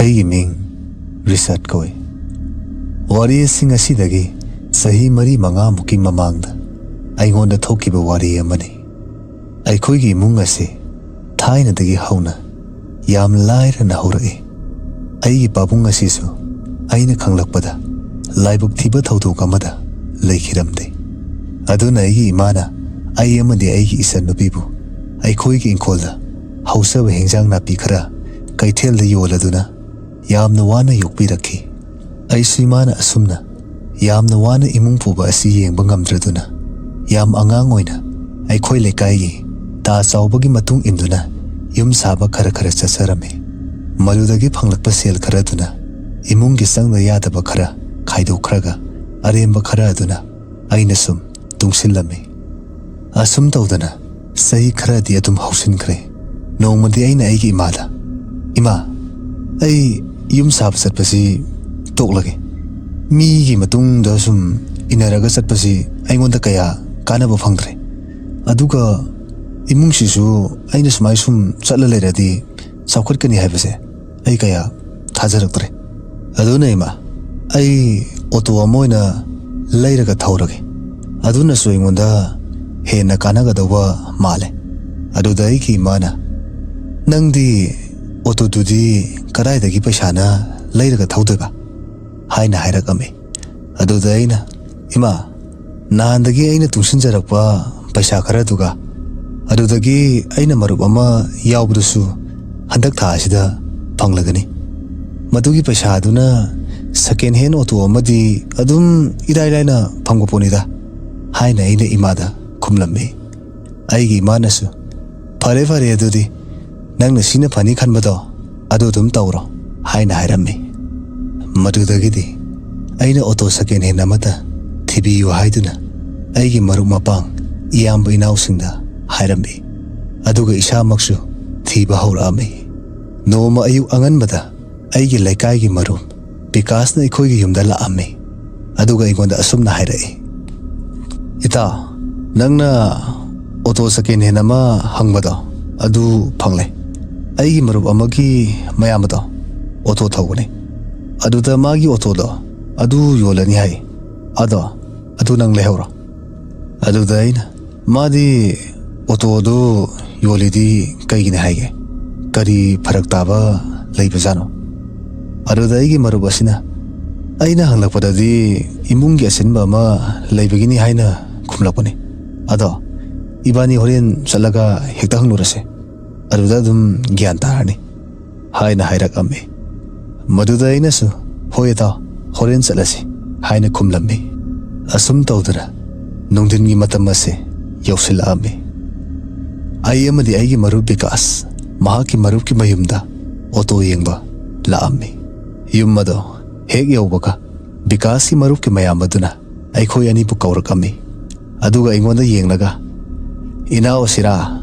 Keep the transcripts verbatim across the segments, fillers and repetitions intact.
ꯑꯩꯒꯤ ꯃꯤꯡ ꯔꯤꯆꯥꯔꯗ ꯀꯧꯏ꯫ ꯋꯥꯔꯤ ꯑꯁꯤ ꯉꯁꯤꯗꯒꯤ ꯆꯍꯤ ꯃꯔꯤ ꯃꯉꯥꯃꯨꯛꯀꯤ ꯃꯃꯥꯡꯗ ꯑꯩꯉꯣꯟꯗ ꯊꯣꯛꯈꯤꯕ ꯋꯥꯔꯤ ꯑꯃꯅꯤ꯫ ꯑꯩꯈꯣꯏꯒꯤ ꯏꯃꯨꯡ ꯑꯁꯤ ꯊꯥꯏꯅꯗꯒꯤ ꯍꯧꯅ ꯌꯥꯝ ꯂꯥꯏꯔꯅ ꯍꯧꯔꯛꯏ꯫ ꯑꯩꯒꯤ ꯄꯥꯕꯨꯡ ꯑꯁꯤꯁꯨ ꯑꯩꯅ ꯈꯪꯂꯛꯄꯗ ꯂꯥꯏꯕꯛ ꯊꯤꯕ ꯊꯧꯗꯣꯛ ꯑꯃꯗ ꯂꯩꯈꯤꯔꯝꯗꯦ꯫ ꯑꯗꯨꯅ ꯑꯩꯒꯤ ꯏꯃꯥꯅ ꯑꯩ ꯑꯃꯗꯤ ꯑꯩꯒꯤ ꯏꯆꯟꯅꯨꯄꯤꯕꯨ ꯑꯩꯈꯣꯏꯒꯤ ꯏꯪꯈꯣꯜꯗ ꯍꯧꯖꯕ ꯍꯤꯟꯖꯥꯡ ꯅꯥꯄꯤ ꯈꯔ ꯀꯩꯊꯦꯜꯗ ꯌꯣꯜꯂꯗꯨꯅ ꯌꯥꯝꯅ ꯋꯥꯅ ꯌꯣꯛꯄꯤꯔꯛꯈꯤ꯫ ꯑꯩꯁꯨ ꯏꯃꯥꯅ ꯑꯁꯨꯝꯅ ꯌꯥꯝꯅ ꯋꯥꯅ ꯏꯃꯨꯡ ꯄꯨꯕ ꯑꯁꯤ ꯌꯦꯡꯕ ꯉꯝꯗ꯭ꯔꯗꯨꯅ ꯌꯥꯝ ꯑꯉꯥꯡ ꯑꯣꯏꯅ ꯑꯩꯈꯣꯏ ꯂꯩꯀꯥꯏꯒꯤ ꯇꯥ ꯆꯥꯎꯕꯒꯤ ꯃꯇꯨꯡ ꯏꯟꯗꯨꯅ ꯌꯨꯝ ꯁꯥꯕ ꯈꯔ ꯈꯔ ꯆꯠꯆꯔꯝꯃꯤ꯫ ꯃꯗꯨꯗꯒꯤ ꯐꯪꯂꯛꯄ ꯁꯦꯜ ꯈꯔꯗꯨꯅ ꯏꯃꯨꯡꯒꯤ ꯆꯪꯗ ꯌꯥꯗꯕ ꯈꯔ ꯈꯥꯏꯗꯣꯛꯈ꯭ꯔꯒ ꯑꯔꯦꯝꯕ ꯈꯔ ꯑꯗꯨꯅ ꯑꯩꯅ ꯁꯨꯝ ꯇꯨꯡꯁꯤꯜꯂꯝꯃꯤ꯫ ꯑꯁꯨꯝ ꯇꯧꯗꯅ ꯆꯍꯤ ꯈꯔꯗꯤ ꯑꯗꯨꯝ ꯍꯧꯁꯤꯟꯈ꯭ꯔꯦ꯫ ꯅꯣꯡꯃꯗꯤ ꯑꯩꯅ ꯑꯩꯒꯤ ꯏꯃꯥꯗ, "ꯏꯃꯥ, ꯑꯩ ꯌꯨꯝ ꯁꯥꯕ ꯆꯠꯄꯁꯤ ꯇꯣꯛꯂꯒꯦ꯫ ꯃꯤꯒꯤ ꯃꯇꯨꯡꯗ ꯁꯨꯝ ꯏꯟꯅꯔꯒ ꯆꯠꯄꯁꯤ ꯑꯩꯉꯣꯟꯗ ꯀꯌꯥ ꯀꯥꯟꯅꯕ ꯐꯪꯗ꯭ꯔꯦ꯫ ꯑꯗꯨꯒ ꯏꯃꯨꯡꯁꯤꯁꯨ ꯑꯩꯅ ꯁꯨꯃꯥꯏ ꯁꯨꯝ ꯆꯠꯂ ꯂꯩꯔꯗꯤ ꯆꯥꯎꯈꯠꯀꯅꯤ ꯍꯥꯏꯕꯁꯦ ꯑꯩ ꯀꯌꯥ ꯊꯥꯖꯔꯛꯇ꯭ꯔꯦ꯫ ꯑꯗꯨꯅ ꯏꯃꯥ, ꯑꯩ ꯑꯣꯇꯣ ꯑꯃ ꯑꯣꯏꯅ ꯂꯩꯔꯒ ꯊꯧꯔꯒꯦ꯫ ꯑꯗꯨꯅꯁꯨ ꯑꯩꯉꯣꯟꯗ ꯍꯦꯟꯅ ꯀꯥꯟꯅꯒꯗꯧꯕ ꯃꯥꯜꯂꯦ꯫" ꯑꯗꯨꯗ ꯑꯩꯒꯤ ꯏꯃꯥꯅ, "ꯅꯪꯗꯤ ꯑꯣꯇꯣꯗꯨꯗꯤ ꯀꯗꯥꯏꯗꯒꯤ ꯄꯩꯁꯥꯅ ꯂꯩꯔꯒ ꯊꯧꯗꯣꯏꯕ?" ꯍꯥꯏꯅ ꯍꯥꯏꯔꯛꯑꯝꯃꯤ꯫ ꯑꯗꯨꯗ ꯑꯩꯅ, "ꯏꯃꯥ, ꯅꯍꯥꯟꯗꯒꯤ ꯑꯩꯅ ꯇꯨꯡꯁꯤꯟꯖꯔꯛꯄ ꯄꯩꯁꯥ ꯈꯔꯗꯨꯒ, ꯑꯗꯨꯗꯒꯤ ꯑꯩꯅ ꯃꯔꯨꯞ ꯑꯃ ꯌꯥꯎꯕꯗꯨꯁꯨ ꯍꯟꯗꯛ ꯊꯥ ꯑꯁꯤꯗ ꯐꯪꯂꯒꯅꯤ꯫ ꯃꯗꯨꯒꯤ ꯄꯩꯁꯥꯗꯨꯅ ꯁꯦꯀꯦꯟ ꯍꯦꯟ ꯑꯣꯇꯣ ꯑꯃꯗꯤ ꯑꯗꯨꯝ ꯏꯔꯥꯏ ꯂꯥꯏꯅ ꯐꯪꯕ ꯄꯣꯠꯅꯤꯗ," ꯍꯥꯏꯅ ꯑꯩꯅ ꯏꯃꯥꯗ ꯈꯨꯝꯂꯝꯃꯤ꯫ ꯑꯩꯒꯤ ꯏꯃꯥꯅꯁꯨ, "ꯐꯔꯦ, ꯐꯔꯦ, ꯑꯗꯨꯗꯤ ꯅꯪꯅ ꯁꯤꯅ ꯐꯅꯤ ꯈꯟꯕꯗꯣ ꯑꯗꯨ ꯑꯗꯨꯝ ꯇꯧꯔꯣ," ꯍꯥꯏꯅ ꯍꯥꯏꯔꯝꯃꯤ꯫ ꯃꯗꯨꯗꯒꯤꯗꯤ ꯑꯩꯅ ꯑꯣꯇꯣ ꯁꯦꯀꯦꯟ ꯍꯦꯟ ꯑꯃꯗ ꯊꯤꯕꯤꯌꯨ ꯍꯥꯏꯗꯨꯅ ꯑꯩꯒꯤ ꯃꯔꯨꯞ ꯃꯄꯥꯡ, ꯏꯌꯥꯝꯕ ꯏꯅꯥꯎꯁꯤꯡꯗ ꯍꯥꯏꯔꯝꯃꯤ꯫ ꯑꯗꯨꯒ ꯏꯁꯥꯃꯛꯁꯨ ꯊꯤꯕ ꯍꯧꯔꯛꯑꯝꯃꯤ꯫ ꯅꯣꯡꯃ ꯑꯌꯨꯛ ꯑꯉꯟꯕꯗ ꯑꯩꯒꯤ ꯂꯩꯀꯥꯏꯒꯤ ꯃꯔꯨꯞ ꯕꯤꯀꯥꯁꯅ ꯑꯩꯈꯣꯏꯒꯤ ꯌꯨꯝꯗ ꯂꯥꯛꯑꯝꯃꯤ꯫ ꯑꯗꯨꯒ ꯑꯩꯉꯣꯟꯗ ꯑꯁꯨꯝꯅ ꯍꯥꯏꯔꯛꯏ, "ꯏꯇꯥꯎ, ꯅꯪꯅ ꯑꯣꯇꯣ ꯁꯦꯀꯦꯟ ꯍꯦꯟ ꯑꯃ ꯍꯪꯕꯗꯣ ꯑꯗꯨ ꯐꯪꯂꯦ꯫ ꯑꯩꯒꯤ ꯃꯔꯨꯞ ꯑꯃꯒꯤ ꯃꯌꯥꯝꯕꯗꯣ ꯑꯣꯇꯣ ꯊꯧꯕꯅꯤ꯫ ꯑꯗꯨꯗ ꯃꯥꯒꯤ ꯑꯣꯇꯣꯗꯣ ꯑꯗꯨ ꯌꯣꯜꯂꯅꯤ ꯍꯥꯏ꯫ ꯑꯗꯣ ꯑꯗꯨ ꯅꯪ ꯂꯩꯍꯧꯔꯣ꯫ ꯑꯗꯨꯗ ꯑꯩꯅ, "ꯃꯥꯗꯤ ꯑꯣꯇꯣꯗꯨ ꯌꯣꯜꯂꯤꯗꯤ ꯀꯩꯒꯤꯅꯤ ꯍꯥꯏꯒꯦ? ꯀꯔꯤ ꯐꯔꯛ ꯇꯥꯕ ꯂꯩꯕꯖꯥꯠꯅꯣ?" ꯑꯗꯨꯗ ꯑꯩꯒꯤ ꯃꯔꯨꯞ ꯑꯁꯤꯅ, "ꯑꯩꯅ ꯍꯪꯂꯛꯄꯗꯗꯤ ꯏꯃꯨꯡꯒꯤ ꯑꯁꯤꯟꯕ ꯑꯃ ꯂꯩꯕꯒꯤꯅꯤ ꯍꯥꯏꯅ ꯈꯨꯝꯂꯛꯄꯅꯤ꯫ ꯑꯗꯣ ꯏꯕꯥꯅꯤ ꯍꯣꯔꯦꯟ ꯆꯠꯂꯒ ꯍꯦꯛꯇ ꯍꯪꯂꯨꯔꯁꯦ꯫ ꯑꯗꯨꯗ ꯑꯗꯨꯝ ꯒ꯭ꯌꯥꯟ ꯇꯥꯔꯅꯤ" ꯍꯥꯏꯅ ꯍꯥꯏꯔꯛꯑꯝꯃꯤ꯫ ꯃꯗꯨꯗ ꯑꯩꯅꯁꯨ, "ꯍꯣꯏ ꯏꯇꯥꯎ, ꯍꯣꯔꯦꯟ ꯆꯠꯂꯁꯤ" ꯍꯥꯏꯅ ꯈꯨꯝꯂꯝꯃꯤ꯫ ꯑꯁꯨꯝ ꯇꯧꯗꯅ ꯅꯨꯡꯊꯤꯟꯒꯤ ꯃꯇꯝ ꯑꯁꯦ ꯌꯧꯁꯤꯜꯂꯛꯑꯝꯃꯤ꯫ ꯑꯩ ꯑꯃꯗꯤ ꯑꯩꯒꯤ ꯃꯔꯨꯞ ꯕꯤꯀꯥꯁ ꯃꯍꯥꯛꯀꯤ ꯃꯔꯨꯞꯀꯤ ꯃꯌꯨꯝꯗ ꯑꯣꯇꯣ ꯌꯦꯡꯕ ꯂꯥꯛꯑꯝꯃꯤ꯫ ꯌꯨꯝ ꯑꯗꯣ ꯍꯦꯛ ꯌꯧꯕꯒ ꯕꯤꯀꯥꯁꯀꯤ ꯃꯔꯨꯞꯀꯤ ꯃꯌꯥꯝꯕꯗꯨꯅ ꯑꯩꯈꯣꯏ ꯑꯅꯤꯕꯨ ꯀꯧꯔꯛꯑꯝꯃꯤ꯫ ꯑꯗꯨꯒ ꯑꯩꯉꯣꯟꯗ ꯌꯦꯡꯂꯒ, "ꯏꯅꯥꯎ ꯁꯤꯔꯥ,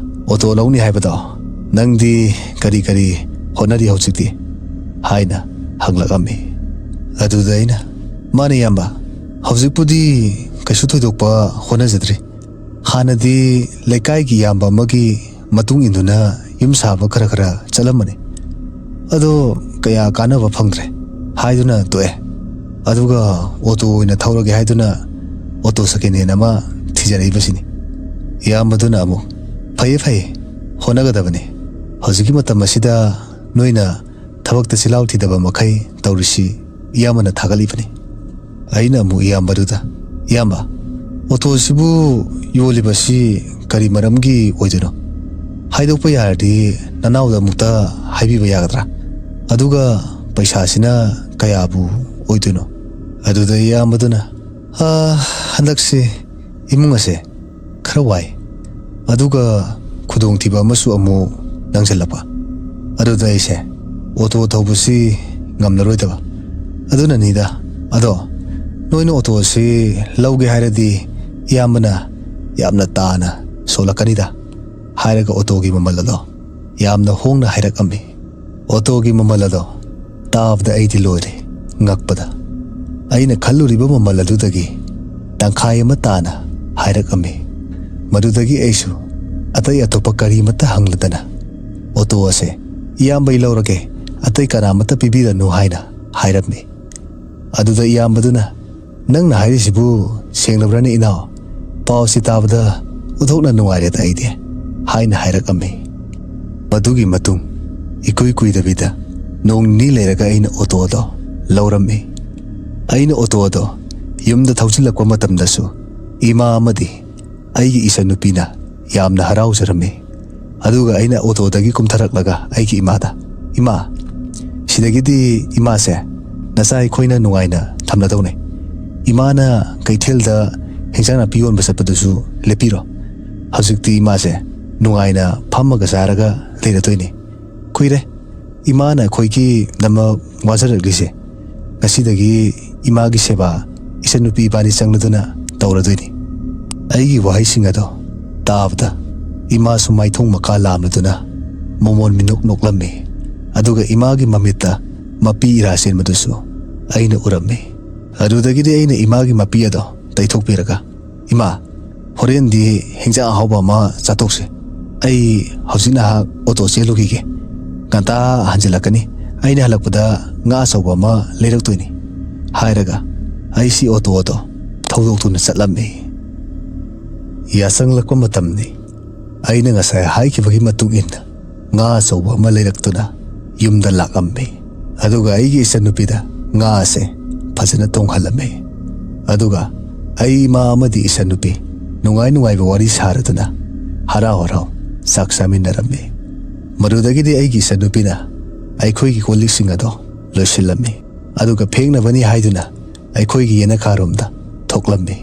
ꯑꯣꯇꯣ ꯂꯧꯅꯤ ꯍꯥꯏꯕꯗꯣ, ꯅꯪꯗꯤ ꯀꯔꯤ ꯀꯔꯤ ꯍꯣꯠꯅꯔꯤ ꯍꯧꯖꯤꯛꯇꯤ?" ꯍꯥꯏꯅ ꯍꯪꯂꯛꯑꯝꯃꯤ꯫ ꯑꯗꯨꯗ ꯑꯩꯅ, "ꯃꯥꯅꯦ ꯏꯌꯥꯝꯕ, ꯍꯧꯖꯤꯛꯄꯨꯗꯤ ꯀꯩꯁꯨ ꯊꯣꯏꯗꯣꯛꯄ ꯍꯣꯠꯅꯖꯗ꯭ꯔꯤ꯫ ꯍꯥꯟꯅꯗꯤ ꯂꯩꯀꯥꯏꯒꯤ ꯏꯌꯥꯝꯕ ꯑꯃꯒꯤ ꯃꯇꯨꯡ ꯏꯟꯗꯨꯅ ꯌꯨꯝ ꯁꯥꯕ ꯈꯔ ꯈꯔ ꯆꯠꯂꯝꯕꯅꯤ꯫ ꯑꯗꯣ ꯀꯌꯥ ꯀꯥꯟꯅꯕ ꯐꯪꯗ꯭ꯔꯦ ꯍꯥꯏꯗꯨꯅ ꯇꯣꯛꯑꯦ꯫ ꯑꯗꯨꯒ ꯑꯣꯇꯣ ꯑꯣꯏꯅ ꯊꯧꯔꯒꯦ ꯍꯥꯏꯗꯨꯅ ꯑꯣꯇꯣ ꯁꯦꯀꯦꯟ ꯍꯦꯟ ꯑꯃ ꯊꯤꯖꯔꯛꯏꯕꯁꯤꯅꯤ꯫" ꯏꯌꯥꯝꯕꯗꯨꯅ ꯑꯃꯨꯛ, "ꯐꯩꯌꯦ, ꯐꯩꯌꯦ, ꯍꯣꯠꯅꯒꯗꯕꯅꯤ꯫ ꯍꯧꯖꯤꯛꯀꯤ ꯃꯇꯝ ꯑꯁꯤꯗ ꯅꯣꯏꯅ ꯊꯕꯛꯇ ꯆꯤꯜꯍꯥꯎ ꯊꯤꯗꯕ ꯃꯈꯩ ꯇꯧꯔꯤꯁꯤ ꯏꯌꯥꯝꯕꯅ ꯊꯥꯒꯠꯂꯤꯕꯅꯤ꯫" ꯑꯩꯅ ꯑꯃꯨꯛ ꯏꯌꯥꯝꯕꯗꯨꯗ, "ꯏꯌꯥꯝꯕ, ꯑꯣꯇꯣꯁꯤꯕꯨ ꯌꯣꯜꯂꯤꯕꯁꯤ ꯀꯔꯤ ꯃꯔꯝꯒꯤ ꯑꯣꯏꯗꯣꯏꯅꯣ? ꯍꯥꯏꯗꯣꯛꯄ ꯌꯥꯔꯗꯤ ꯅꯅꯥꯎꯗ ꯑꯃꯨꯛꯇ ꯍꯥꯏꯕꯤꯕ ꯌꯥꯒꯗ꯭ꯔꯥ? ꯑꯗꯨꯒ ꯄꯩꯁꯥꯁꯤꯅ ꯀꯌꯥꯕꯨ ꯑꯣꯏꯗꯣꯏꯅꯣ?" ꯑꯗꯨꯗ ꯏꯌꯥꯝꯕꯗꯨꯅ, "ꯑꯥ, ꯍꯟꯗꯛꯁꯤ ꯏꯃꯨꯡ ꯑꯁꯦ ꯈꯔ ꯋꯥꯏ꯫ ꯑꯗꯨꯒ ꯈꯨꯗꯣꯡꯊꯤꯕ ꯑꯃꯁꯨ ꯑꯃꯨꯛ ꯅꯪꯁꯤꯜꯂꯛꯄ꯫ ꯑꯗꯨꯗ ꯑꯩꯁꯦ ꯑꯣꯇꯣ ꯊꯧꯕꯁꯤ ꯉꯝꯂꯔꯣꯏꯗꯕ꯫ ꯑꯗꯨꯅꯅꯤꯗ꯫ ꯑꯗꯣ ꯅꯣꯏꯅ ꯑꯣꯇꯣ ꯑꯁꯤ ꯂꯧꯒꯦ ꯍꯥꯏꯔꯗꯤ ꯏꯌꯥꯝꯕꯅ ꯌꯥꯝꯅ ꯇꯥꯅ ꯁꯣꯜꯂꯛꯀꯅꯤꯗ" ꯍꯥꯏꯔꯒ ꯑꯣꯇꯣꯒꯤ ꯃꯃꯜ ꯑꯗꯣ ꯌꯥꯝꯅ ꯍꯣꯡꯅ ꯍꯥꯏꯔꯛꯑꯝꯃꯤ꯫ ꯑꯣꯇꯣꯒꯤ ꯃꯃꯜ ꯑꯗꯣ ꯇꯥꯕꯗ ꯑꯩꯗꯤ ꯂꯣꯏꯔꯦ ꯉꯛꯄꯗ꯫ ꯑꯩꯅ ꯈꯜꯂꯨꯔꯤꯕ ꯃꯃꯜ ꯑꯗꯨꯗꯒꯤ ꯇꯪꯈꯥꯏ ꯑꯃ ꯇꯥꯅ ꯍꯥꯏꯔꯛꯑꯝꯃꯤ꯫ ꯃꯗꯨꯗꯒꯤ ꯑꯩꯁꯨ ꯑꯇꯩ ꯑꯇꯣꯞꯄ ꯀꯔꯤꯃꯠꯇ ꯍꯪꯂꯗꯅ ꯑꯣꯇꯣ ꯑꯁꯦ ꯏꯌꯥꯝꯕꯩ ꯂꯧꯔꯒꯦ, ꯑꯇꯩ ꯀꯅꯥꯃꯠꯇ ꯄꯤꯕꯤꯔꯅꯨ" ꯍꯥꯏꯅ ꯍꯥꯏꯔꯝꯃꯤ꯫ ꯑꯗꯨꯗ ꯏꯌꯥꯝꯕꯗꯨꯅ, "ꯅꯪꯅ ꯍꯥꯏꯔꯤꯁꯤꯕꯨ ꯁꯦꯡꯂꯕ꯭ꯔꯅꯦ ꯏꯅꯥꯎ? ꯄꯥꯎꯁꯤ ꯇꯥꯕꯗ ꯑꯣꯟꯊꯣꯛꯅ ꯅꯨꯡꯉꯥꯏꯔꯦꯗ ꯑꯩꯗꯤ" ꯍꯥꯏꯅ ꯍꯥꯏꯔꯛꯑꯝꯃꯤ꯫ ꯃꯗꯨꯒꯤ ꯃꯇꯨꯡ ꯏꯀꯨꯏ ꯀꯨꯏꯗꯕꯤꯗ ꯅꯣꯡ ꯅꯤꯅꯤ ꯂꯩꯔꯒ ꯑꯩꯅ ꯑꯣꯇꯣ ꯑꯗꯣ ꯂꯧꯔꯝꯃꯤ꯫ ꯑꯩꯅ ꯑꯣꯇꯣ ꯑꯗꯣ ꯌꯨꯝꯗ ꯊꯧꯖꯤꯜꯂꯛꯄ ꯃꯇꯝꯗꯁꯨ ꯏꯃꯥ ꯑꯃꯗꯤ ꯑꯩꯒꯤ ꯏꯆꯟꯅꯨꯄꯤꯅ ꯌꯥꯝꯅ ꯍꯔꯥꯎꯖꯔꯝꯃꯤ꯫ ꯑꯗꯨꯒ ꯑꯩꯅ ꯑꯣꯇꯣꯗꯒꯤ ꯀꯨꯝꯊꯔꯛꯂꯒ ꯑꯩꯒꯤ ꯏꯃꯥꯗ, "ꯏꯃꯥ, ꯁꯤꯗꯒꯤꯗꯤ ꯏꯃꯥꯁꯦ ꯅꯆꯥ ꯑꯩꯈꯣꯏꯅ ꯅꯨꯡꯉꯥꯏꯅ ꯊꯝꯂꯗꯧꯅꯦ꯫ ꯏꯃꯥꯅ ꯀꯩꯊꯦꯜꯗ ꯍꯦꯟꯖꯥꯡ ꯅꯥꯄꯤ ꯌꯣꯟꯕ ꯆꯠꯄꯗꯨꯁꯨ ꯂꯦꯞꯄꯤꯔꯣ꯫ ꯍꯧꯖꯤꯛꯇꯤ ꯏꯃꯥꯁꯦ ꯅꯨꯡꯉꯥꯏꯅ ꯐꯝꯃꯒ ꯆꯥꯔꯒ ꯂꯩꯔꯗꯣꯏꯅꯦ꯫ ꯀꯨꯏꯔꯦ ꯏꯃꯥꯅ ꯑꯩꯈꯣꯏꯒꯤꯗꯃꯛ ꯋꯥꯖꯔꯛꯂꯤꯁꯦ꯫ ꯉꯁꯤꯗꯒꯤ ꯏꯃꯥꯒꯤ ꯁꯦꯕꯥ ꯏꯆꯟꯅꯨꯄꯤ ꯏꯕꯥꯅꯤ ꯆꯪꯂꯗꯨꯅ ꯇꯧꯔꯗꯣꯏꯅꯤ"꯫ ꯑꯩꯒꯤ ꯋꯥꯍꯩꯁꯤꯡ ꯑꯗꯣ ꯇꯥꯕꯗ ꯏꯃꯥꯁꯨ ꯃꯥꯏꯊꯣꯡ ꯃꯀꯥ ꯂꯥꯝꯂꯗꯨꯅ ꯃꯣꯃꯣꯟ ꯃꯤꯅꯣꯛ ꯅꯣꯛꯂꯝꯃꯤ꯫ ꯑꯗꯨꯒ ꯏꯃꯥꯒꯤ ꯃꯃꯤꯠꯇ ꯃꯄꯤ ꯏꯔꯥ ꯆꯦꯟꯕꯗꯨꯁꯨ ꯑꯩꯅ ꯎꯔꯝꯃꯤ꯫ ꯑꯗꯨꯗꯒꯤꯗꯤ ꯑꯩꯅ ꯏꯃꯥꯒꯤ ꯃꯄꯤ ꯑꯗꯣ ꯇꯩꯊꯣꯛꯄꯤꯔꯒ, "ꯏꯃꯥ, ꯍꯣꯔꯦꯟꯗꯤ ꯍꯤꯟꯖꯥꯡ ꯑꯍꯥꯎꯕ ꯑꯃ ꯆꯥꯊꯣꯛꯁꯦ꯫ ꯑꯩ ꯍꯧꯖꯤꯛ ꯉꯥꯏꯍꯥꯛ ꯑꯣꯇꯣ ꯆꯦꯜꯂꯨꯈꯤꯒꯦ꯫ ꯉꯟꯇꯥ ꯍꯟꯖꯤꯜꯂꯛꯀꯅꯤ꯫ ꯑꯩꯅ ꯍꯜꯂꯛꯄꯗ ꯉꯥ ꯑꯆꯧꯕ ꯑꯃ ꯂꯩꯔꯛꯇꯣꯏꯅꯤ" ꯍꯥꯏꯔꯒ ꯑꯩꯁꯤ ꯑꯣꯇꯣ ꯑꯗꯣ ꯊꯧꯗꯣꯛꯇꯨꯅ ꯆꯠꯂꯝꯃꯤ꯫ ꯌꯥꯆꯪꯂꯛꯄ ꯃꯇꯝꯅꯤ꯫ ꯑꯩꯅ ꯉꯁꯥꯏ ꯍꯥꯏꯈꯤꯕꯒꯤ ꯃꯇꯨꯡ ꯏꯟꯅ ꯉꯥ ꯑꯆꯧꯕ ꯑꯃ ꯂꯩꯔꯛꯇꯨꯅ ꯌꯨꯝꯗ ꯂꯥꯛꯂꯝꯃꯤ꯫ ꯑꯗꯨꯒ ꯑꯩꯒꯤ ꯏꯆꯟꯅꯨꯄꯤꯗ ꯉꯥ ꯑꯁꯦ ꯐꯖꯅ ꯇꯣꯡꯍꯜꯂꯝꯃꯤ꯫ ꯑꯗꯨꯒ ꯑꯩ, ꯏꯃꯥ ꯑꯃꯗꯤ ꯏꯆꯟꯅꯨꯄꯤ ꯅꯨꯡꯉꯥꯏ ꯅꯨꯡꯉꯥꯏꯕ ꯋꯥꯔꯤ ꯁꯥꯔꯗꯨꯅ ꯍꯔꯥꯎ ꯍꯔꯥꯎ ꯆꯥꯛ ꯆꯥꯃꯤꯟꯅꯔꯝꯃꯤ꯫ ꯃꯗꯨꯗꯒꯤꯗꯤ ꯑꯩꯒꯤ ꯏꯆꯟꯅꯨꯄꯤꯅ ꯑꯩꯈꯣꯏꯒꯤ ꯀꯣꯜ ꯂꯤꯛꯁꯤꯡ ꯑꯗꯣ ꯂꯣꯏꯁꯤꯜꯂꯝꯃꯤ꯫ ꯑꯗꯨꯒ ꯐꯦꯡꯅꯕꯅꯤ ꯍꯥꯏꯗꯨꯅ ꯑꯩꯈꯣꯏꯒꯤ ꯌꯦꯅꯈꯥꯔꯣꯝꯗ ꯊꯣꯛꯂꯝꯃꯤ꯫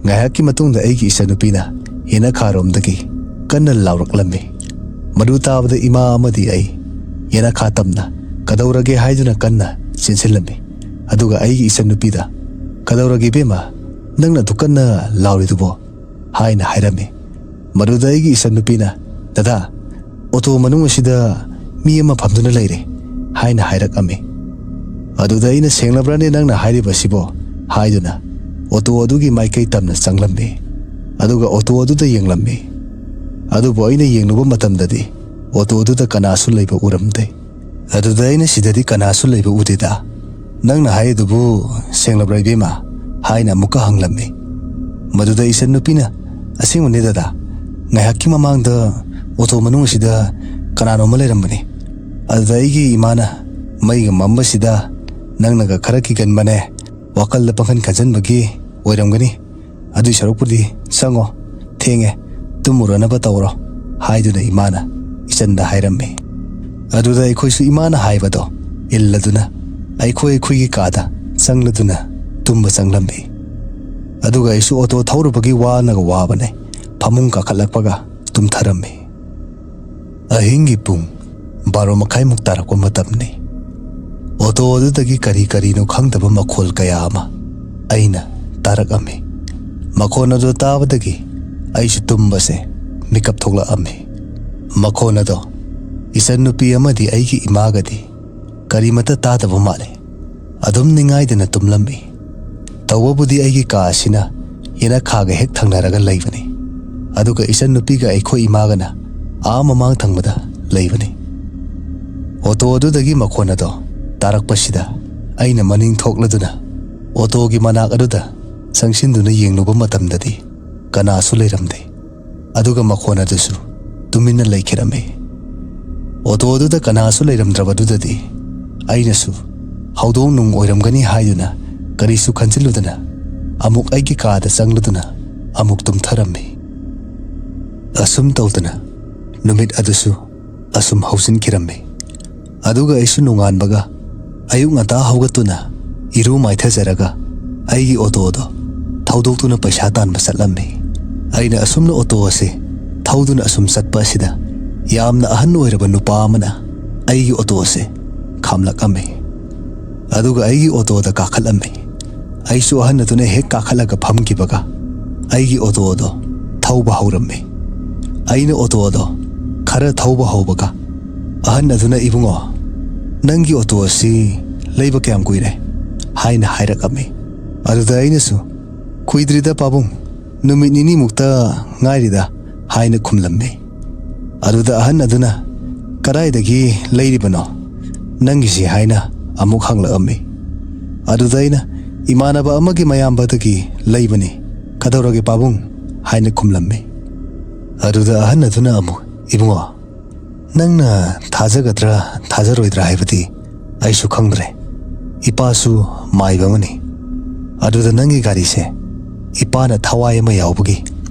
ꯉꯥꯏꯍꯥꯛꯀꯤ ꯃꯇꯨꯡꯗ ꯑꯩꯒꯤ ꯏꯆꯟꯅꯨꯄꯤꯅ ꯌꯦꯅꯈꯥꯔꯣꯝꯗꯒꯤ ꯀꯟꯅ ꯂꯥꯎꯔꯛꯂꯝꯃꯤ꯫ ꯃꯗꯨ ꯇꯥꯕꯗ ꯏꯃꯥ ꯑꯃꯗꯤ ꯑꯩ ꯌꯦꯅꯈꯥ ꯇꯝꯅ "ꯀꯗꯧꯔꯒꯦ?" ꯍꯥꯏꯗꯨꯅ ꯀꯟꯅ ꯆꯦꯟꯁꯤꯜꯂꯝꯃꯤ꯫ ꯑꯗꯨꯒ ꯑꯩꯒꯤ ꯏꯆꯟꯅꯨꯄꯤꯗ, "ꯀꯗꯧꯔꯒꯦ ꯏꯕꯦꯝꯃ? ꯅꯪꯅ ꯑꯗꯨ ꯀꯟꯅ ꯂꯥꯎꯔꯤꯗꯨꯕꯣ?" ꯍꯥꯏꯅ ꯍꯥꯏꯔꯝꯃꯤ꯫ ꯃꯗꯨꯗ ꯑꯩꯒꯤ ꯏꯆꯟꯅꯨꯄꯤꯅ, "ꯗꯗꯥ, ꯑꯣꯇꯣ ꯃꯅꯨꯡ ꯑꯁꯤꯗ ꯃꯤ ꯑꯃ ꯐꯝꯗꯨꯅ ꯂꯩꯔꯦ" ꯍꯥꯏꯅ ꯍꯥꯏꯔꯛꯑꯝꯃꯤ꯫ ꯑꯗꯨꯗ ꯑꯩꯅ, "ꯁꯦꯡꯂꯕ꯭ꯔꯅꯦ ꯅꯪꯅ ꯍꯥꯏꯔꯤꯕꯁꯤꯕꯣ?" ꯍꯥꯏꯗꯨꯅ ꯑꯣꯇꯣ ꯑꯗꯨꯒꯤ ꯃꯥꯏꯀꯩ ꯇꯝꯅ ꯆꯪꯂꯝꯃꯤ꯫ ꯑꯗꯨꯒ ꯑꯣꯇꯣ ꯑꯗꯨꯗ ꯌꯦꯡꯂꯝꯃꯤ꯫ ꯑꯗꯨꯕꯨ ꯑꯩꯅ ꯌꯦꯡꯂꯨꯕ ꯃꯇꯝꯗꯗꯤ ꯑꯣꯇꯣ ꯑꯗꯨꯗ ꯀꯅꯥꯁꯨ ꯂꯩꯕ ꯎꯔꯝꯗꯦ꯫ ꯑꯗꯨꯗ ꯑꯩꯅ, "ꯁꯤꯗꯗꯤ ꯀꯅꯥꯁꯨ ꯂꯩꯕ ꯎꯗꯦꯗ꯫ ꯅꯪꯅ ꯍꯥꯏꯔꯤꯗꯨꯕꯨ ꯁꯦꯡꯂꯕ꯭ꯔꯥ ꯏꯕꯦꯝꯃ?" ꯍꯥꯏꯅ ꯑꯃꯨꯛꯀ ꯍꯪꯂꯝꯃꯤ꯫ ꯃꯗꯨꯗ ꯏꯆꯟꯅꯨꯄꯤꯅ, "ꯑꯁꯦꯡꯕꯅꯦ ꯗꯗꯥ, ꯉꯥꯏꯍꯥꯛꯀꯤ ꯃꯃꯥꯡꯗ ꯑꯣꯇꯣ ꯃꯅꯨꯡ ꯑꯁꯤꯗ ꯀꯅꯥꯅꯣꯝꯃ ꯂꯩꯔꯝꯕꯅꯤ꯫ ꯑꯗꯨꯗ ꯑꯩꯒꯤ ꯏꯃꯥꯅ ꯃꯩꯒ ꯃꯝꯕꯁꯤꯗ ꯅꯪꯅꯒ ꯈꯔ ꯀꯤꯒꯟꯕꯅꯦ, ꯋꯥꯈꯜꯗ ꯄꯪꯈꯟ ꯈꯟꯖꯟꯕꯒꯤ ꯑꯣꯏꯔꯝꯒꯅꯤ꯫ ꯑꯗꯨꯏ ꯁꯔꯨꯛꯄꯨꯗꯤ ꯆꯪꯉꯣ, ꯊꯦꯡꯉꯦ, ꯇꯨꯝꯃꯨꯔꯅꯕ ꯇꯧꯔꯣ" ꯍꯥꯏꯗꯨꯅ ꯏꯃꯥꯅ ꯏꯆꯟꯗ ꯍꯥꯏꯔꯝꯃꯤ꯫ ꯑꯗꯨꯗ ꯑꯩꯈꯣꯏꯁꯨ ꯏꯃꯥꯅ ꯍꯥꯏꯕꯗꯣ ꯏꯜꯂꯗꯨꯅ ꯑꯩꯈꯣꯏ ꯑꯩꯈꯣꯏꯒꯤ ꯀꯥꯗ ꯆꯪꯂꯗꯨꯅ ꯇꯨꯝꯕ ꯆꯪꯂꯝꯃꯤ꯫ ꯑꯗꯨꯒ ꯑꯩꯁꯨ ꯑꯣꯇꯣ ꯊꯧꯔꯨꯕꯒꯤ ꯋꯥꯅꯒ ꯋꯥꯕꯅꯦ, ꯐꯃꯨꯡ ꯀꯥꯈꯠꯂꯛꯄꯒ ꯇꯨꯝꯊꯔꯝꯃꯤ꯫ ꯑꯍꯤꯡꯒꯤ ꯄꯨꯡ ꯕꯥꯔꯣ ꯃꯈꯥꯏꯃꯨꯛ ꯇꯥꯔꯛꯄ ꯃꯇꯝꯅꯤ꯫ ꯑꯣꯇꯣ ꯑꯗꯨꯗꯒꯤ ꯀꯔꯤ ꯀꯔꯤꯅꯣ ꯈꯪꯗꯕ ꯃꯈꯣꯜ ꯀꯌꯥ ꯑꯃ ꯑꯩꯅ ꯇꯥꯔꯛꯑꯝꯃꯤ꯫ ꯃꯈꯣꯟ ꯑꯗꯨ ꯇꯥꯕꯗꯒꯤ ꯑꯩꯁꯨ ꯇꯨꯝꯕꯁꯦ ꯃꯤꯀꯞ ꯊꯣꯛꯂꯛꯑꯝꯃꯤ꯫ ꯃꯈꯣꯟ ꯑꯗꯣ ꯏꯆꯟꯅꯨꯄꯤ ꯑꯃꯗꯤ ꯑꯩꯒꯤ ꯏꯃꯥꯒꯗꯤ ꯀꯔꯤꯃꯠꯇ ꯇꯥꯗꯕ ꯃꯥꯜꯂꯤ꯫ ꯑꯗꯨꯝ ꯅꯤꯡꯉꯥꯏꯗꯅ ꯇꯨꯝꯂꯝꯃꯤ꯫ ꯇꯧꯕꯕꯨꯗꯤ ꯑꯩꯒꯤ ꯀꯥ ꯑꯁꯤꯅ ꯌꯦꯅꯈꯥꯒ ꯍꯦꯛ ꯊꯪꯅꯔꯒ ꯂꯩꯕꯅꯤ꯫ ꯑꯗꯨꯒ ꯏꯆꯟꯅꯨꯄꯤꯒ ꯑꯩꯈꯣꯏ ꯏꯃꯥꯒꯅ ꯑꯥ ꯃꯃꯥꯡ ꯊꯪꯕꯗ ꯂꯩꯕꯅꯤ꯫ ꯑꯣꯇꯣ ꯑꯗꯨꯗꯒꯤ ꯃꯈꯣꯟ ꯑꯗꯣ ꯇꯥꯔꯛꯄꯁꯤꯗ ꯑꯩꯅ ꯃꯅꯤꯡ ꯊꯣꯛꯂꯗꯨꯅ ꯑꯣꯇꯣꯒꯤ ꯃꯅꯥꯛ ꯑꯗꯨꯗ ꯆꯪꯁꯤꯟꯗꯨꯅ ꯌꯦꯡꯂꯨꯕ ꯃꯇꯝꯗꯗꯤ ꯀꯅꯥꯁꯨ ꯂꯩꯔꯝꯗꯦ꯫ ꯑꯗꯨꯒ ꯃꯈꯣꯟ ꯑꯗꯨꯁꯨ ꯇꯨꯃꯤꯟꯅ ꯂꯩꯈꯤꯔꯝꯃꯤ꯫ ꯑꯣꯇꯣ ꯑꯗꯨꯗ ꯀꯅꯥꯁꯨ ꯂꯩꯔꯝꯗ꯭ꯔꯕꯗꯨꯗꯗꯤ ꯑꯩꯅꯁꯨ ꯍꯧꯗꯣꯡ ꯅꯨꯡ ꯑꯣꯏꯔꯝꯒꯅꯤ ꯍꯥꯏꯗꯨꯅ ꯀꯔꯤꯁꯨ ꯈꯟꯖꯤꯜꯂꯨꯗꯅ ꯑꯃꯨꯛ ꯑꯩꯒꯤ ꯀꯥꯗ ꯆꯪꯂꯗꯨꯅ ꯑꯃꯨꯛ ꯇꯨꯝꯊꯔꯝꯃꯤ꯫ ꯑꯁꯨꯝ ꯇꯧꯗꯅ ꯅꯨꯃꯤꯠ ꯑꯗꯨꯁꯨ ꯑꯁꯨꯝ ꯍꯧꯖꯤꯟꯈꯤꯔꯝꯃꯤ꯫ ꯑꯗꯨꯒ ꯑꯩꯁꯨ ꯅꯣꯡꯉꯥꯟꯕꯒ ꯑꯌꯨꯛ ꯉꯟꯇꯥ ꯍꯧꯒꯠꯇꯨꯅ ꯏꯔꯨ ꯃꯥꯏꯊꯖꯔꯒ ꯑꯩꯒꯤ ꯑꯣꯇꯣꯗꯣ ꯊꯧꯗꯣꯛꯇꯨꯅ ꯄꯩꯁꯥ ꯇꯥꯟꯕ ꯆꯠꯂꯝꯃꯤ꯫ ꯑꯩꯅ ꯑꯁꯨꯝꯅ ꯑꯣꯇꯣ ꯑꯁꯤ ꯊꯧꯗꯨꯅ ꯑꯁꯨꯝ ꯆꯠꯄ ꯑꯁꯤꯗ ꯌꯥꯝꯅ ꯑꯍꯟ ꯑꯣꯏꯔꯕ ꯅꯨꯄꯥ ꯑꯃꯅ ꯑꯩꯒꯤ ꯑꯣꯇꯣ ꯑꯁꯤ ꯈꯥꯝꯂꯛꯑꯝꯃꯤ꯫ ꯑꯗꯨꯒ ꯑꯩꯒꯤ ꯑꯣꯇꯣꯗ ꯀꯥꯈꯠꯂꯝꯃꯤ꯫ ꯑꯩꯁꯨ ꯑꯍꯟ ꯑꯗꯨꯅ ꯍꯦꯛ ꯀꯥꯈꯠꯂꯒ ꯐꯝꯈꯤꯕꯒ ꯑꯩꯒꯤ ꯑꯣꯇꯣꯗꯣ ꯊꯧꯕ ꯍꯧꯔꯝꯃꯤ꯫ ꯑꯩꯅ ꯑꯣꯇꯣꯗꯣ ꯈꯔ ꯊꯧꯕ ꯍꯧꯕꯒ ꯑꯍꯟ ꯑꯗꯨꯅ, "ꯏꯕꯨꯡꯉꯣ, ꯅꯪꯒꯤ ꯑꯣꯇꯣ ꯑꯁꯤ ꯂꯩꯕ ꯀꯌꯥꯝ ꯀꯨꯏꯔꯦ?" ꯍꯥꯏꯅ ꯍꯥꯏꯔꯛꯑꯝꯃꯤ꯫ ꯑꯗꯨꯗ ꯑꯩꯅꯁꯨ, "ꯀꯨꯏꯗ꯭ꯔꯤꯗ ꯄꯥꯕꯨꯡ, ꯅꯨꯃꯤꯠ ꯅꯤꯅꯤꯃꯨꯛꯇ ꯉꯥꯏꯔꯤꯗ" ꯍꯥꯏꯅ ꯈꯨꯝꯂꯝꯃꯤ꯫ ꯑꯗꯨꯗ ꯑꯍꯟ ꯑꯗꯨꯅ, "ꯀꯗꯥꯏꯗꯒꯤ ꯂꯩꯔꯤꯕꯅꯣ? "ꯅꯪꯒꯤꯁꯤ?" ꯍꯥꯏꯅ ꯑꯃꯨꯛ ꯍꯪꯂꯛꯑꯝꯃꯤ꯫ ꯑꯗꯨꯗ ꯑꯩꯅ, "ꯏꯃꯥꯟꯅꯕ ꯑꯃꯒꯤ ꯃꯌꯥꯝꯕꯗꯒꯤ ꯂꯩꯕꯅꯤ, ꯀꯗꯧꯔꯒꯦ ꯄꯥꯕꯨꯡ?" ꯍꯥꯏꯅ ꯈꯨꯝꯂꯝꯃꯤ꯫ ꯑꯗꯨꯗ ꯑꯍꯟ ꯑꯗꯨꯅ ꯑꯃꯨꯛ, "ꯏꯕꯨꯡꯉꯣ, ꯅꯪꯅ ꯊꯥꯖꯒꯗ꯭ꯔꯥ ꯊꯥꯖꯔꯣꯏꯗ꯭ꯔꯥ ꯍꯥꯏꯕꯗꯤ ꯑꯩꯁꯨ ꯈꯪꯗ꯭ꯔꯦ꯫ ꯏꯄꯥꯁꯨ ꯃꯥꯏꯕ ꯑꯃꯅꯤ꯫ ꯑꯗꯨꯗ ꯅꯪꯒꯤ ꯒꯥꯔꯤꯁꯦ ꯏꯄꯥꯅ ꯊꯋꯥꯏ ꯑꯃ ꯌꯥꯎꯕꯒꯤ